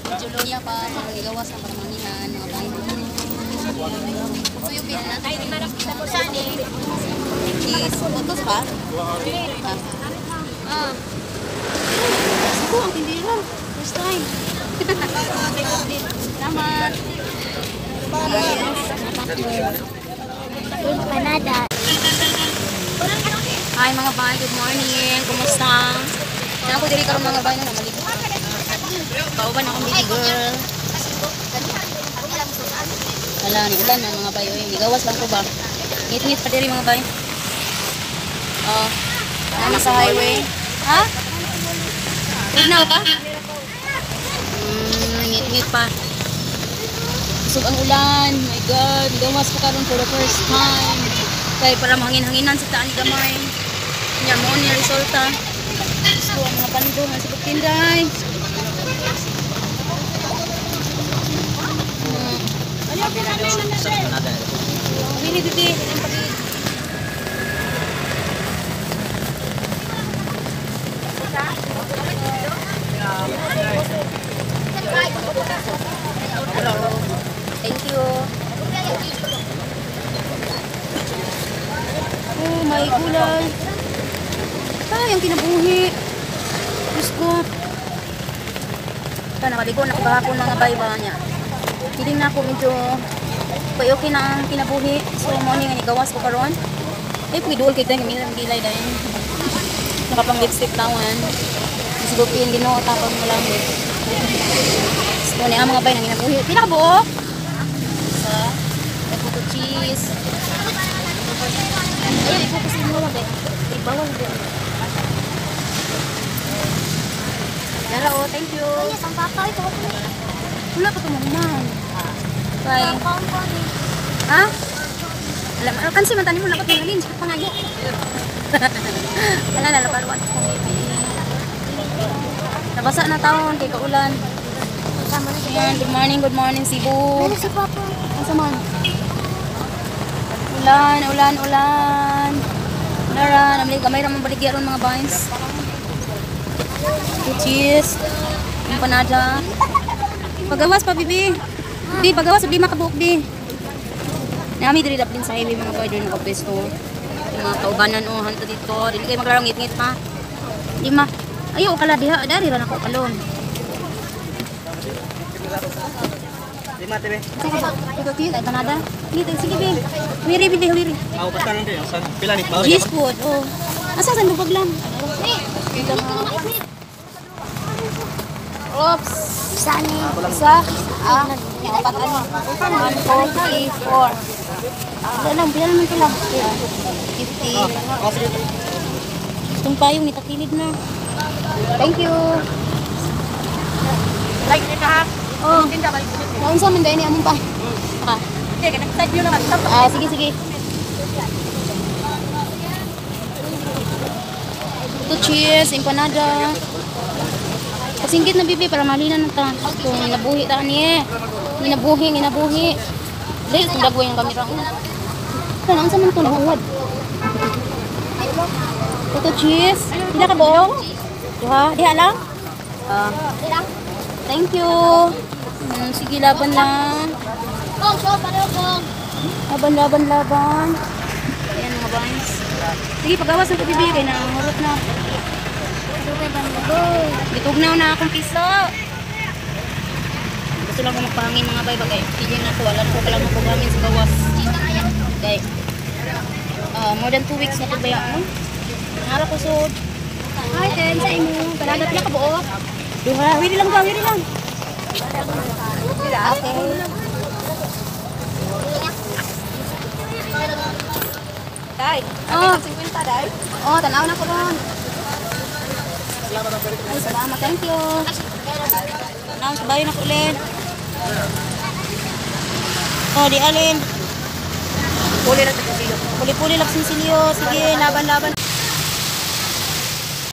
Medyo luya pa, mga gigawas na para mangihan, mga bay. So yung pin na. Cheese. Utos pa? Ah. Ako ang tindira. First time. Salamat. Empanada. Hi mga bay, good morning. Kumusta? Na ako diri karon mga bay na maligo. Kauban akong baby girl. Wala ni ulan na mga bay oy. Gigawas lang ko ba. Ngit-ngit pa diri mga bay. Oh. Nana sa highway. Ha? Tugnaw ka? Ngit-ngit pa. Busog ang ulan. My God, gawas ko karon for the first time. Kay para mahangin-hanginan sa taan gamay. Nya mo ni resulta. Gusto ang mga pando nga sa tinday. Bili bibi, ang pagi. Thank you. Oh, may gulay. Ay, ang kinabuhi. Diyos ko. Ito, nakaligo na ko kahapon mga bayba niya. Feeling na ako medyo okay, okay na ang kinabuhi. So, morning nga nigawas ko karon. Ay, pagidul kay tayo, may gilay dahil. Nakapang lipstick tawan. Sigupin, ginoo, tapang malangit. So, niya mga bay, nang kinabuhi. Pila ka buok? Sa, nagputo cheese. Ay, i-focus mo lang, eh. Bawal din. Dara, oh, thank you. Wala pa tumuman. Kay. Ha? Alam, kansi man tanim mo dapat mangalin sa pangayo. Wala na laparuan ko maybe. Nabasa na taon kay kaulan. Ayan, good morning Cebu. Si Papa. Asa man? Ulan, ulan, ulan. Nara, namli gamay ra man baligya ron mga vines. Cheese. Empanada. Pagawas pa, bibi. Bi, pagawas lima ka buok bi. Nami diri daplin sa highway mga boy diri nakapesto. Yung mga kaubanan oh hanto dito. Dili kay maglarong ngit-ngit pa. Lima. Ayo kala diha dari ra nako kalon. Lima tebe. Ito tiyo kay Canada. Dito sige bi. Wiri bi wiri. Ako basta lang din. Sa pila ni bawal. Cheese food oh. Asa sa lubag lang? Oops. Sani. Isa, ah, apat ano. 1, 2, 3, 4. Wala lang, bilang naman ito lang. 50. Oh, sige. Itong payong, nitakilid na. Thank you. Like ni ka ha? Oh, Tinda balik ko. naunsa man dahil ni among pa. Ah, Sige, nag-side view naman. ah, sige, sige. Ito, cheese, empanada. Pasinggit na bibi para malina na ta. Kung nabuhi ta niya. Ginabuhi, ginabuhi. Dahil itong dagoy yung kamera ko. Ito, naunsa man ito, nahuwad. Ito, cheese. Pila ka buong? Duha. Diha lang? Ah. Thank you. Sige, laban lang. Laban, laban, laban. Ayan mga vines. Sige, pagawas ng bibi. Kaya nangurot na. Gitugnaw na akong piso. Gusto lang ko magpahangin mga bay bagay. Feeling na ko, wala na ko pala magpahangin sa gawas. Okay. More than 2 weeks na ito ba mo? Nara ko sud. Hi, Ten, sa imo. Palagat na ka buok. Duha, wili lang ka, wili lang. Okay. Dai. Oh. 50 dai. Oh, tanaw na ko ron. Ay, salamat. Thank you. Tanaw, sabayo na ko ulit. Oh, di alin. Puli lang sa kilo. Puli-puli lang sinsilyo. Sige, laban-laban.